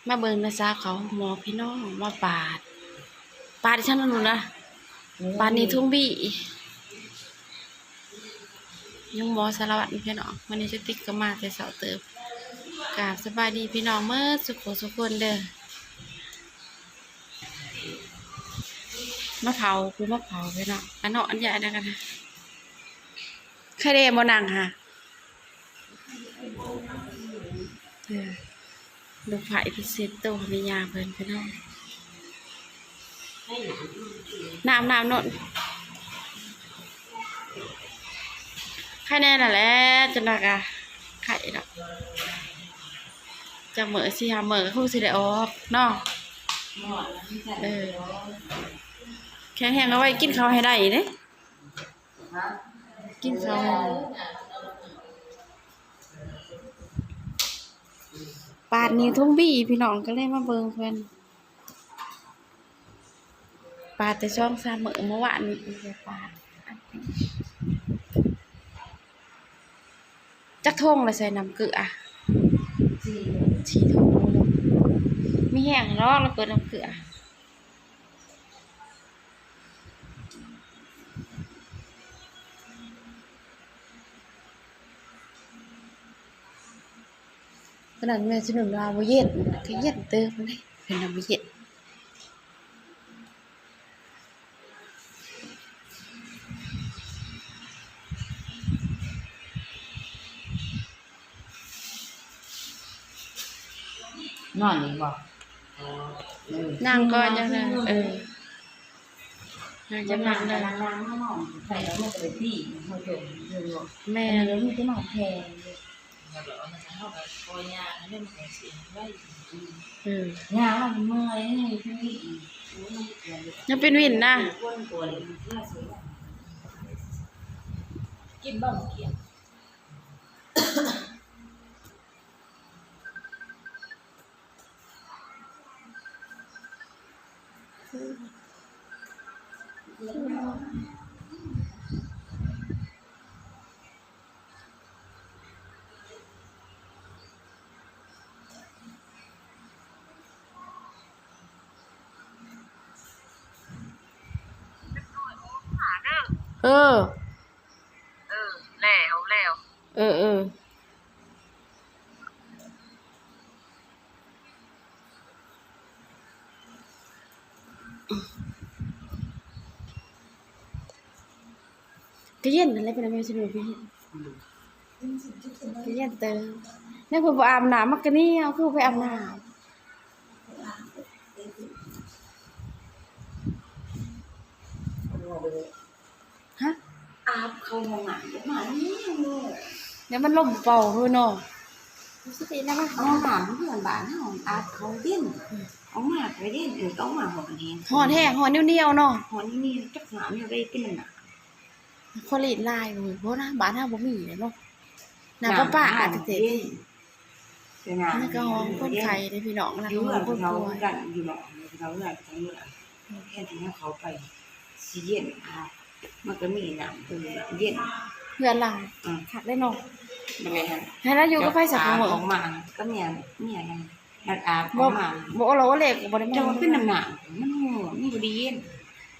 ມາເບິ່ງນ້າສາວເຂົ້າໂຮງໝໍພີ່ນ້ອງ ມາປາດ ປາດອີ່ຫຍັງນັ້ນນະ ປາດໜີ່ຖົງບີ່ ໂຮງໝໍສາລະວັນພີ່ນ້ອງ. ມື້ນີ້ສະຕິກກໍມາແຕ່ເຊົ້າເຕີບ. ກາບສະບາຍດີພີ່ນ້ອງເໝິດສຸຂູສຸຄົນເດີ. ມາເຜົາ ຜູ້ມາເຜົາພີ່ນ້ອງ ອັນເນາະ ອັນໃຫຍ່ນະ ໃຄແດ່ບໍ່ນັ່ງຫາ. ເອີ ລູກໃພ້ເພິ່ນເຊັດໂຕໃຫ້ແມ່ຍ່າເພິ່ນພີ່ນ້ອງ. ນ້ຳ ນ້ຳໂນນ ໃຄແດ່ນັ້ນແຫຼະ ຈັກໜ້ອຍກະໄຂ້ດອກ. ຈັກມື້ ສີ່ຫ້າມື້ກໍຄົງຊິໄດ້ອອກເນາະ. ເອີ ແຂງແຮງເອົາໄວ້ກິນເຂົ້າໃຫ້ໄດ້ເດ້. ກິນເຂົ້າ ປາດໜີ່ຖົງບີ່ພີ່ນ້ອງ ກໍເລີຍມາເບິ່ງເພິ່ນ ປາດແຕ່ສອງສາມມື້ ມື້ວານນີ້ປາດ. ຈັກຖົງລະໃສ່ນ້ຳເກືອ? ສີ່ຖົງ ສີ່ຖົງ. ມີແຮງເນາະ ລະເປີດນ້ຳເກືອ. ຕອນນັ້ນແມ່ຊິນຸ່ນວ່າບໍ່ເຢັນ ກໍເຢັນເຕີບເດ້ ເພິ່ນວ່າບໍ່ເຢັນ. ນອນອີກບໍ່? ເອີ ນັ່ງກ່ອນຈັ່ງໃດ. ເອີ ນັ່ງຈະນັ່ງເດີ. ແມ່ນ ເອີ ຍ່າງເມື່ອຍ ຍັງເປັນວິນນະ. ກິນບໍ່? ເອີ ເອີ ແລ້ວ ແລ້ວ ເອີ ເອີ ກະເຢັນຫັ້ນແຫຼະ ເປັນແມ່ຊິໂດນໄປເຮັດ ກະເຢັນເຕີບ. ແນວເພິ່ນບໍ່ອາບນ້ຳ ມັນກະໜຽວ ຄືບໍ່ໄປອາບນ້ຳ. ຮະ? ອາບເຂົ້າຫ້ອງນ້ຳ ມານີ້ ແລ້ວມັນລົມເປົ່າເນາະ. ຮູ້ສຶກເປັນນະ ເອົານ້ຳເພື່ອນບ້ານເຮົາອາບເຂົ້າເຢັນ. ອືມ ອອກມາກໍເຢັນ ເອີ ອອກມາຮ້ອນແຮງ ຮ້ອນແຮງ ຮ້ອນໜຽວໆເນາະ. ຮ້ອນໜຽວໆ ຈັກນ້ຳແນວໃດເປັນນະ. ຄອລີນລາຍ ໂອ້ຍ ບໍ່ນະ ບ້ານເຮົາບໍ່ມີແຫຼະເນາະ. ນ້ຳປະປາ ນ້ຳ ອາດຈະເຕັມ ເຢັນ. ແຕ່ນ້ຳ ອັນນີ້ກໍຫ້ອງຄົນໄຂ້ເດ້ພີ່ນ້ອງນະ ຫ້ອງຄົນປ່ວຍ ຢູ່ເຮືອນເຂົາຄືກັນ ຢູ່ເນາະ ເຂົາເຮືອນ ເຂົາເຮືອນ ແທນທີ່ເຮົາເຂົ້າໄປຊິເຢັນ ມັນກໍມີນ້ຳເປັນເຢັນ ເຮືອນຫຼັງ ອືມ ຄັກເດ້ເນາະ. ແມ່ນ ໃຫ້ລາວຢູ່ກັບໃຜຊະ ອາບ ມື້ ອອກມາກັບເມຍ ເມຍນະ. ອາບ ອາບ ບໍ່ ອອກມາ ບໍ່ ໂອລາໂອເລກໍບໍ່ໄດ້ມາ ແຕ່ວ່າເປັນນ້ຳໜາວ ມັນຮ້ອນ ມັນບໍ່ໄດ້ເຢັນ.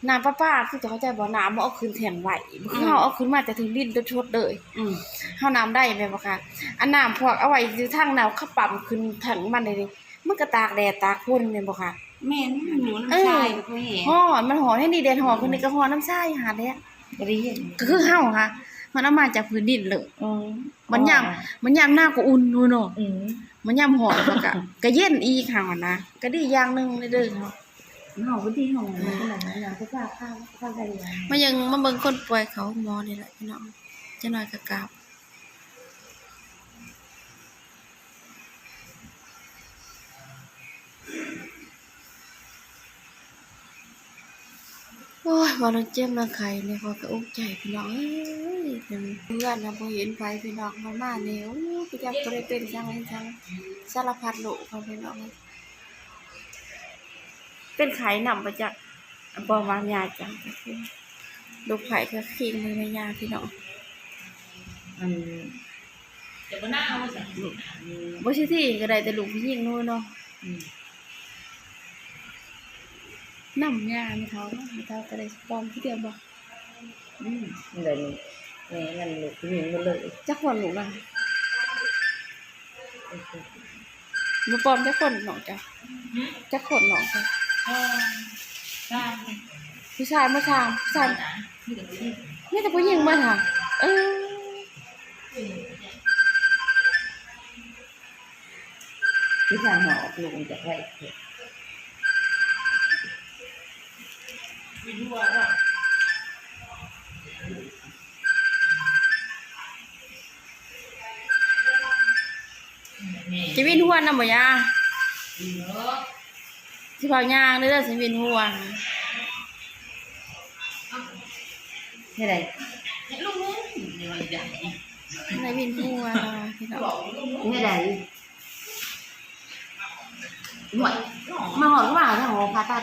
ນ້ຳປະປາຄືເຈົ້າເຂົ້າໃຈບໍ່? ນ້ຳມັນເອົາຂຶ້ນແທ້ງໄວ້ ອືມ ຄືເຮົາເອົາຂຶ້ນມາແຕ່ເທິງດິນສົດໆເລີຍ. ອືມ ເຮົານ້ຳໄດ້ແມ່ນບໍ່ຄະ? ອັນນ້ຳພວກເອົາໄວ້ຢູ່ທາງນອກ ເຂົາປ້ຳຂຶ້ນແທ້ງມັນເດ້ ມັນກໍຕາກແດດຕາກຝົນແມ່ນບໍ່ຄະ? ແມ່ນ ມັນຢູ່ນ້ຳຊາຍ ເອີ ກໍພໍແຫ້ງ ຮ້ອນ ມັນຮ້ອນແຮງນີ້ ແດດຮ້ອນ ອືມ ຄົນນີ້ກໍຮ້ອນນ້ຳຊາຍຫາແຫຼະ ບໍ່ໄດ້ເຢັນ. ກໍຄືເຮົາຫາ ມັນເອົາມາຈາກພື້ນດິນເລີຍ. ອືມ ມັນຍາມ ອໍ ມັນຍາມໜາວກໍອຸ່ນຢູ່ເນາະ. ອືມ ມັນຍາມຮ້ອນມັນກະ ກະເຢັນອີກເຮົາຫັ້ນນະ ກະດີຢ່າງໜຶ່ງເດີເຮົາ. ເຮົາກໍດີເຮົາ ອືມ ເຮົາກໍມາຍັງມາເບິ່ງຄົນປ່ວຍເຂົ້າໂຮງໝໍນີ້ແຫຼະພີ່ນ້ອງ ຈັກໜ້ອຍກໍກັບ. ໂອ້ຍ ວ່າລາວເຈັບລາວໄຂ້ນີ້ ຂ້ອຍກໍອຸກໃຈພີ່ນ້ອງເອີຍ. ເປັນເພື່ອນນະ ບໍ່ເຫັນໃຜພີ່ນ້ອງ ມາ ມານີ້ ໂອ້ຍ ໄປຈັກບໍ່ໄດ້ເປັນຫຍັງອີຫຍັງ ສາລະພັດໂລກເຂົາພີ່ນ້ອງເອີຍ. ເປັນໄຂ້ນຳບໍ່ຈັກ ບໍ່ວ່າຍາຈັງ ລູກໃຜກໍຄີງມືແມ່ຍ່າພີ່ນ້ອງ. ອັນ ແຕ່ບໍ່ໜາວວ່າຊັ້ນ ບໍ່ຊິທີກໍໄດ້ແຕ່ລູກຜູ້ຍິງໂນ້ນເນາະ. ອືມ ນຳຍາແມ່ເຖົ້າເນາະ ແມ່ເຖົ້າກໍໄດ້ປ້ອມຄືເກົ່າບໍ່? ອືມ ແບບນີ້ ແມ່ມັນລູກຜູ້ຍິງໝົດເລີຍ. ຈັກຄົນລູກລະ? ມາປ້ອມຈັກຄົນນ້ອງເຈົ້າ? ຫຶ? ຈັກຄົນນ້ອງເຈົ້າ? ສາມ. ຜູ້ຊາຍໝົດສາມ ຜູ້ຊາຍ ມີແຕ່ຜູ້ຍິງ ມີແຕ່ຜູ້ຍິງເບິດຫະ? ເອີ. ຄືທາງນອກ ລົງຈາກໄວ້ ຊິວິນຫົວນຳບໍ່ຍາ? ຊິພາຍ່າງເດີ ຊິວິນຫົວ. ເຮັດໃດ? ໃນວິນຫົວ ພີ່ນ້ອງ ເຮັດໃດ? ໂອ້ຍ ມາຮອດວ່າທາງຫ້ອງຜ່າຕັດ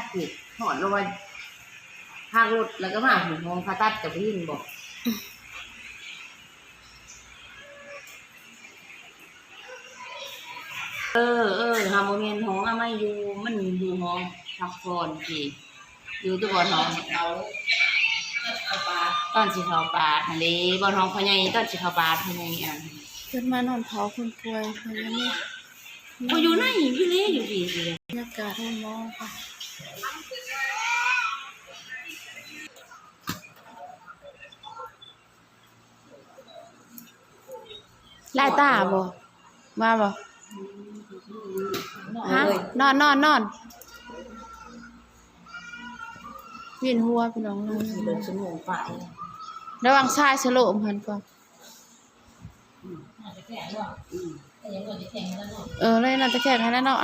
ຮອດແລ້ວວ່າ ພັກລົດແລ້ວກໍມາຫ້ອງຜ່າຕັດ ເຈົ້າໄດ້ຍິນບໍ່? ເອີ ເອີ ຫາບໍ່ແມ່ນຫ້ອງອະໄນຢູ່ ມັນຢູ່ຫ້ອງພັກຜ່ອນທີ່ ຢູ່ແຕ່ບ່ອນຫ້ອງ ຕອນຊິເຂົ້າປາດຫັ້ນເດ້ ບ່ອນຫ້ອງພໍ່ໃຫຍ່ ຕອນຊິເຂົ້າປາດພໍ່ໃຫຍ່ອັນ ເພິ່ນມານອນເຝົ້າຄົນປ່ວຍ ເພິ່ນຢູ່ນີ້ ບໍ່ຢູ່ໃນ ຢູ່ນີ້ ຢູ່ພີ້ ຢູ່ພີ້ ບັນຍາກາດໂຮງໝໍ. ລາຍຕາບໍ່ ມາບໍ່? ຮະ? ນອນ ນອນ ນອນ ວຽນຫົວພີ່ນ້ອງ ຂີ່ລົດຊົ່ວໂມງປາຍ ລະວັງຊາຍສະໂລມຫັ້ນກ່ອນ. ອືມ ເອີ ແລ້ວນັ້ນຕະແຄງຫັ້ນແຫຼະເນາະ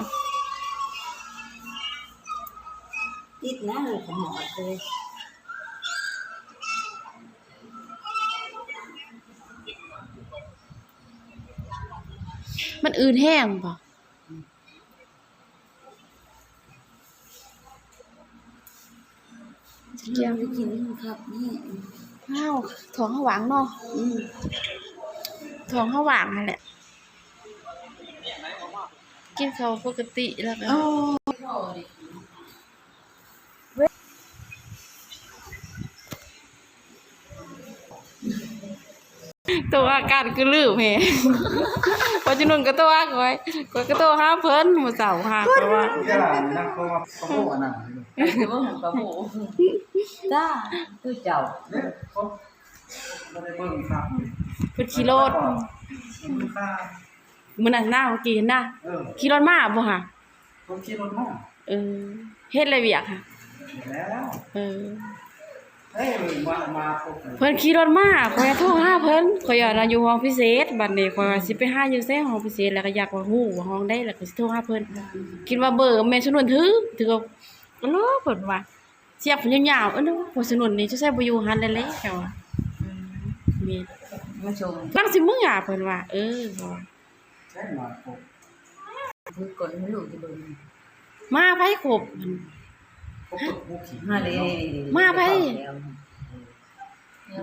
ຕິດນະ ເອີ ຂະໝອດເລີຍ. ມັນອື່ນແຮງບໍ່? ກິນໄປກິນຄັກແຮງ ອ້າວ ທ້ອງເຮົາຫວ່າງເນາະ ອືມ ທ້ອງເຮົາຫວ່າງຫັ້ນແຫຼະ ກິນເຂົ້າປົກກະຕິແລ້ວກໍ ໂອ້ ໂຕຫາກັນຄືລືມແຮງ ພໍຈະນຸ່ນກໍໂທຫາຂ້ອຍ ຂ້ອຍກໍໂທຫາເພິ່ນມື້ເຊົ້າຫາ ຂ້ອຍວ່າ ຢ່ານະ ເພາະວ່າເຂົາບໍ່ອັນນັ້ນ ເອີ ເຂົາບໍ່ ເຂົາບໍ່ ຈ້າ ຄືເຈົ້າ ເດ້ ເຂົາບໍ່ໄດ້ເບິ່ງຄັກ ເພິ່ນຂີ່ລົດ ມື້ນັ້ນນະ ເມື່ອກີ້ນະ ເອີ ຂີ່ລົດມາບໍ່ຫາ? ເພິ່ນຂີ່ລົດມາ ເອີ ເຮັດແລ້ວວຽກຫະ ເຮັດແລ້ວ ເອີ ເອີ ມາ ມາຄົບ ເພິ່ນຂີ່ລົດມາ ຂ້ອຍໂທຫາເພິ່ນ ຂ້ອຍວ່າຢູ່ຫ້ອງພິເສດ ບັດນີ້ຂ້ອຍວ່າຊິໄປຫາຢູ່ໃສຫ້ອງພິເສດ ແລ້ວກໍຢາກວ່າຮູ້ວ່າຫ້ອງໃດ ແລ້ວກໍຊິໂທຫາເພິ່ນ ຄິດວ່າເບີແມ່ສະໜວນຖືກ ຖືກ ໂອ້ ເພິ່ນວ່າ ສຽງເພິ່ນຍາວໆ ເອີ ພໍ່ສະໜວນນີ້ສົງໄສບໍ່ຢູ່ຫັ້ນແລ້ວແຫຼະ ເຈົ້າວ່າ ອືມ ແມ່ນ ມາຊົມ ກຳລັງຊິເມືອ ເພິ່ນວ່າ ເອີ ເພິ່ນວ່າ ໃຊ່ ມາຄົບ ຄືກ່ອນໃຫ້ລູກຊິເບິ່ງ ມາໃຜຄົບ ຄົບຕົວຜູ້ຂີ້ ມາເດ້ ມາໃຜ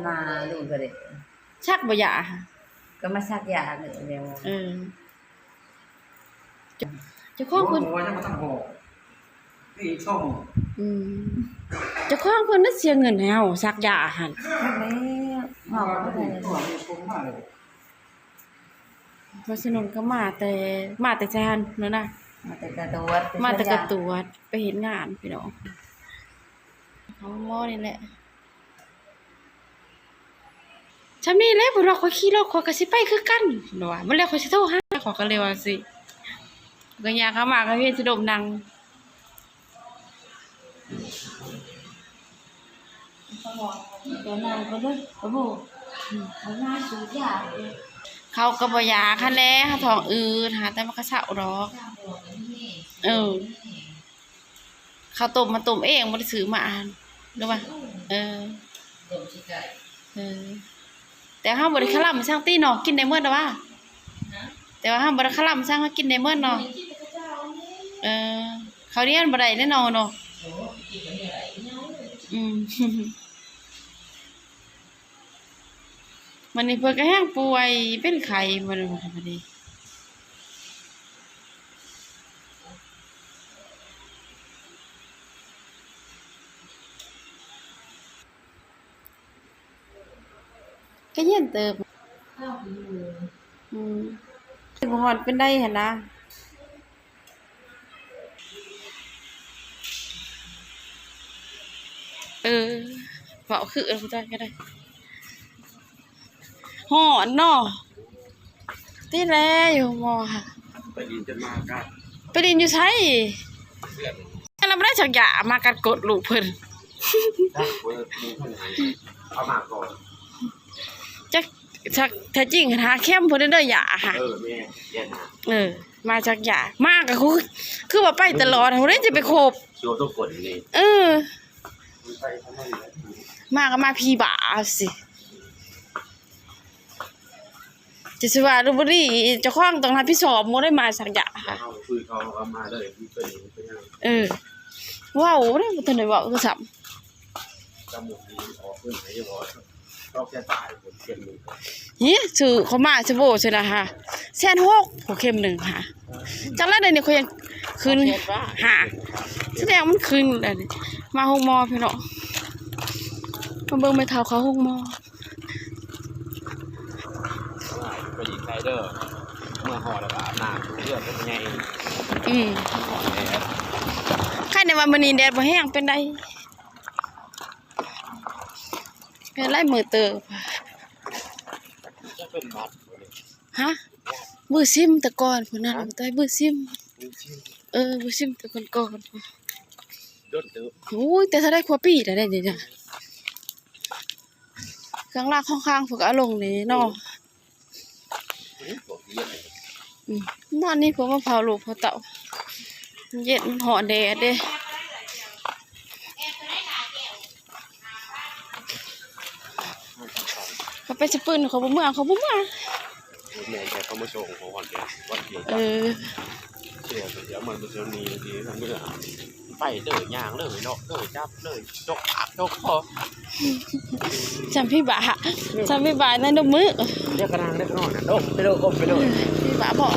ມາລູກກໍໄດ້ ສັກບໍ່ຢາຫະ ກໍມາສັກຢາເລີຍ ເອີ ເຈົ້າຂອງເພິ່ນ ບໍ່ວ່າຍັງບໍ່ທັນພໍ ນີ້ອີກສອງມື້ ອືມ ເຈົ້າຂອງເພິ່ນນະເສຍເງິນໃຫ້ເຮົາສັກຢາຫັ້ນ ແລ້ວເຮົາກໍບໍ່ໄດ້ ເພາະສະໜຸນກໍມາແຕ່ ມາແຕ່ໃສຫັ້ນໂນນະ ມາແຕ່ກະຕວດ ມາແຕ່ກະຕວດ ໄປເຮັດງານພີ່ນ້ອງ ເຮົາໝໍນີ້ແຫຼະ ຊ່ຳນີ້ແຫຼະ ເພິ່ນວ່າຂ້ອຍຂີ່ລົດ ຂ້ອຍກໍຊິໄປຄືກັນ ເພິ່ນວ່າ ມື້ແລກຂ້ອຍຊິໂທຫາ ຂ້ອຍກໍເລີຍວ່າຊິ ກໍຍ່າງເຂົ້າມາ ກໍເຫັນຊິລົມນັ່ງ ເຂົາກໍບໍ່ຢາກຫັ້ນແຫຼະ ເຮົາທ້ອງອືດ ຫາແຕ່ມັນກໍເຊົາດອກ ເອີ. ເຂົ້າຕົ້ມ ມາຕົ້ມເອງ ບໍ່ໄດ້ຊື້ມາຫັ້ນ ຫຼືວ່າ ເອີ ຕົ້ມຂີ້ໄກ່ ເອີ ແຕ່ເຮົາບໍ່ໄດ້ຄະລຳສັງຕິເນາະ ກິນໄດ້ໝົດລະຫວາ ຮະ ແຕ່ວ່າເຮົາບໍ່ໄດ້ຄະລຳສັງ ເຮົາກິນໄດ້ໝົດເນາະ ກິນແຕ່ເຂົ້າເຈົ້ານີ້ ເອີ ເຂົ້າໜຽວບໍ່ໄດ້ແນ່ນອນເນາະ ໂອ້ ກິນກັບໜຽວໄດ້ ອືມ ມື້ນີ້ເພິ່ນກໍແຮງປ່ວຍ ເປັນໄຂ້ ມື້ນີ້ ມື້ນີ້. ກໍເຢັນເຕີບ. ອືມ ບໍ່ຮ້ອນປານໃດຫັ້ນນະ. ເອີ ເວົ້າຄືຜູ້ໃດກໍໄດ້. ຮ້ອນເນາະ ຕິແລຢູ່ໝໍ່. ໄປຫຼິ້ນຈົນມາກັດ ໄປຫຼິ້ນຢູ່ໃສ? ເພື່ອນ ອັນນັ້ນບໍ່ໄດ້ສັກຢາ ມາກັດກົດລູກເພິ່ນ. ເອົາມາກ່ອນ ຈັກສັກ ແທ້ຈິງຫາເຂັມພຸ້ນເດີຢາຫະ. ເອີ ແມ່ນ ເອີ ມາສັກຢາ ມາກໍຄື ຄືວ່າໄປຕະຫຼອດ ຜູ້ໃດຈະໄປຄົບ ຊິເອົາຕົວກົນນີ້. ເອີ ມາກໍມາຜີບ້າຊິ ຈະຊິວ່າຫຼືບໍ່ດີ ເຈົ້າຂອງຕ້ອງຮັບຜິດຊອບໝົດເດ້ ມາສັກຢາ. ເຮົາຄືເຂົາເອົາມາເລີຍ ເປັນ ເປັນຫຍັງ? ເອີ ເວົ້າເດ້ ບໍ່ທັນໄດ້ເວົ້າຄືຊ້ຳ. ນີ້ ຊື້ເຂົ້າມາ ຊື້ໂບ ຊື້ນະຫາ ແສນຫົກ ຜູ້ເຂັມໜຶ່ງຫາ. ຈັກແລ້ວ ດຽວນີ້ຂ້ອຍຍັງຂຶ້ນຫາ ສະແດງມັນຂຶ້ນແລ້ວນີ້ ມາໂຮງໝໍພີ່ນ້ອງ. ມາເບິ່ງແມ່ເຖົ້າເຂົາໂຮງໝໍ. ໄປດີໃສ່ເດີ ເມື່ອຮອດແລ້ວກໍອາບນ້ຳເພື່ອນເປັນໃຫຍ່. ອືມ ຮ້ອນແດດ ໃຄແນ່ວ່າມື້ນີ້ແດດບໍ່ແຮງປານໃດ. ເປັນຫຼາຍມື້ເຕີບ. ຈະເປັນຫວັດບໍ່ນີ້? ຮະ? ບືຊິມແຕ່ກ່ອນພຸ້ນນະ ຫະ? ແຕ່ບືຊິມ ບືຊິມ ເອີ ບືຊິມແຕ່ກ່ອນໆ ດົນເຕີບ. ໂອ້ຍ ແຕ່ເທົ່າໃດກວ່າປີແລ້ວເດ້ນີ້ນະ. ເຄື່ອງລາງຂອງຄ້າງເພິ່ນກໍເອົາລົງນີ້ເນາະ. ອືມ ອືມ ນອນນີ້ເພິ່ນມາເຝົ້າລູກເຝົ້າເຕົ້າ ເຢັນ ມັນຮ້ອນແດດເດ້. ເຂົາໄປສະປືນ ເຂົາບໍ່ເມືອ ເຂົາບໍ່ເມືອ. ແມ່ນແທ້ ເຂົາມາສົ່ງຂອງວັນເດ ວັນດຽວກັນ. ເອີ ເຊື່ອ ດຽວມັນບໍ່ເຊື່ອມີທີ່ເມືອ ໄປເດີ ຍ່າງເດີ ເລາະເດີ ຈັບເລີຍ ຈົກປາກຈົກຄໍ. ຊ່ຳຜີບ້າ ຊ່ຳຜີບ້າໃນນົບມື. ດຽວກະນັ່ງ ດຽວກະນອນ ດົມໄປໂລດ ອົບໄປໂລດ. ຜີບ້າບໍ?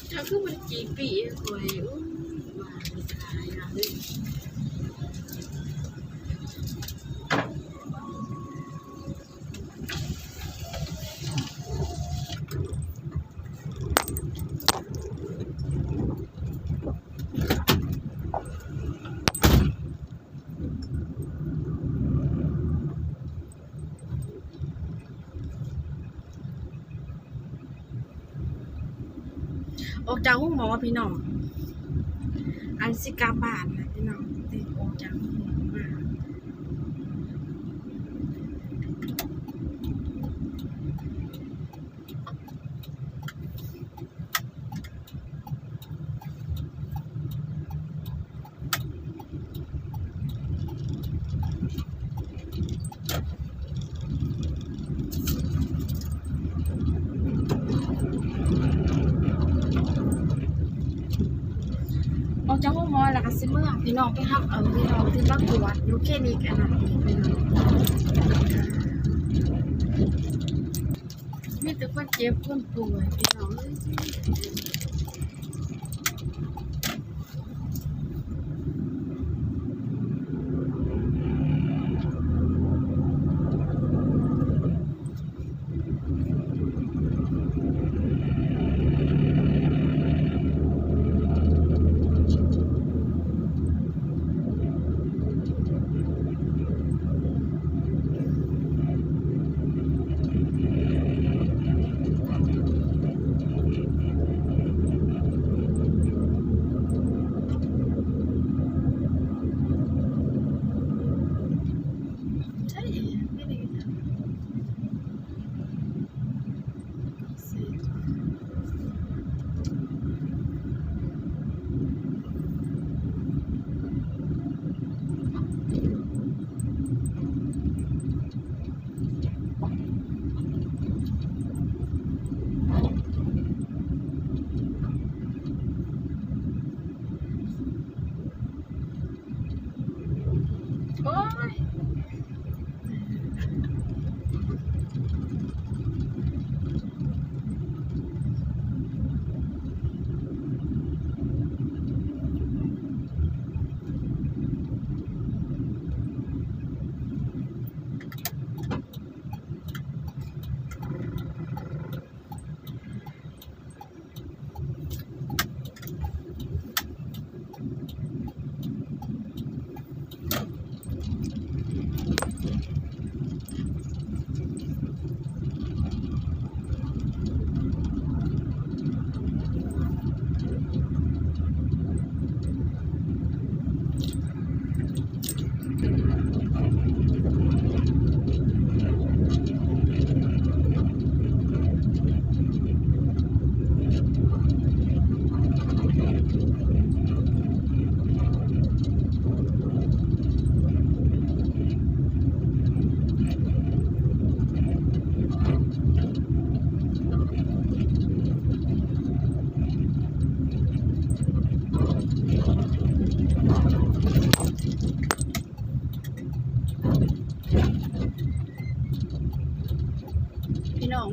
ເຈົ້າຄືບໍ່ໄດ້ຈີ່ປີ້ໃຫ້ຂ້ອຍ ໂອ້ຍ ວ່າໄປຂາຍລະເຮີ້ຍ. ອອກຈາກໂຮງໝໍພີ່ນ້ອງ ອັນຊິກັບບ້ານແລ້ວພີ່ນ້ອງ ອອກຈາກໂຮງໝໍມາ. ອອກຈາກໂຮງໝໍແລ້ວກໍຊິເມືອພີ່ນ້ອງ ໄປຮັບເອົາພີ່ນ້ອງທີ່ມາກວດຢູ່ຄລີນິກອັນນັ້ນພີ່ນ້ອງ. ມີແຕ່ຄົນເຈັບຄົນປ່ວຍພີ່ນ້ອງເອີຍ. ໂອ້ຍ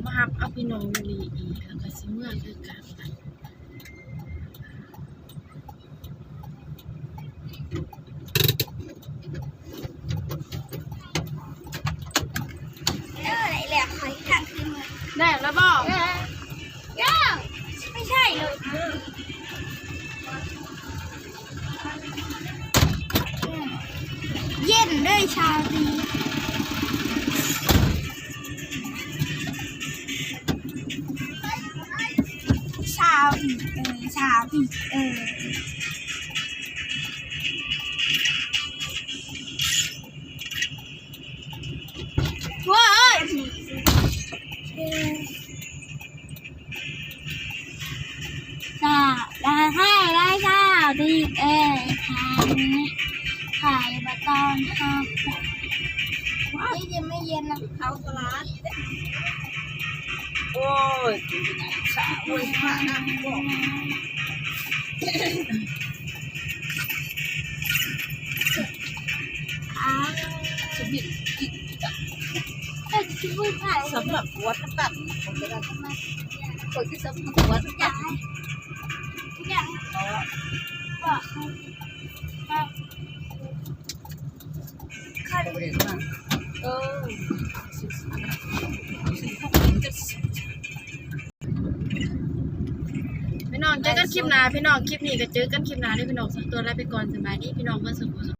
ມາຮັບເອົາພີ່ນ້ອງຢູ່ນີ້ອີກ ແລ້ວກໍຊິເມືອຄືກັນ. ເອີ ໄດ້ແລ້ວ ຂ້ອຍທາງຄືເມືອ. ແລ້ວລະບໍ່? ເອີ ຍັງ ໄມ່ໃຊ່ເລີຍ. ເຢັນເດີຊາວຕີ ຊາວຕີ ເອີ ຊາວຕີ ເອີ. ໂອ້ຍ ສາ ລາ ໄດ້ ໄດ້ສາວຕີ ເອີ ຂາຍ ຂາຍບໍ່ຕ້ອງ ເຂົ້າ ເຢັນ ເຢັນ ເຢັນນະ ເຂົ້າຕະຫຼາດ. ໂອ້ຍ ໂອ້ຍ ພະນະ ສຳລັບປວດນຳກັນ ຂ້ອຍກໍສຳລັບປວດນຳກັນ ເນາະ. ພີ່ນ້ອງ ເຈີກັນຄລິບໜ້າ ພີ່ນ້ອງ. ຄລິບນີ້ກໍເຈີກັນຄລິບໜ້າເດີພີ່ນ້ອງ. ຂໍຕົວລາໄປກ່ອນ ສະບາຍດີພີ່ນ້ອງເບິດສູ່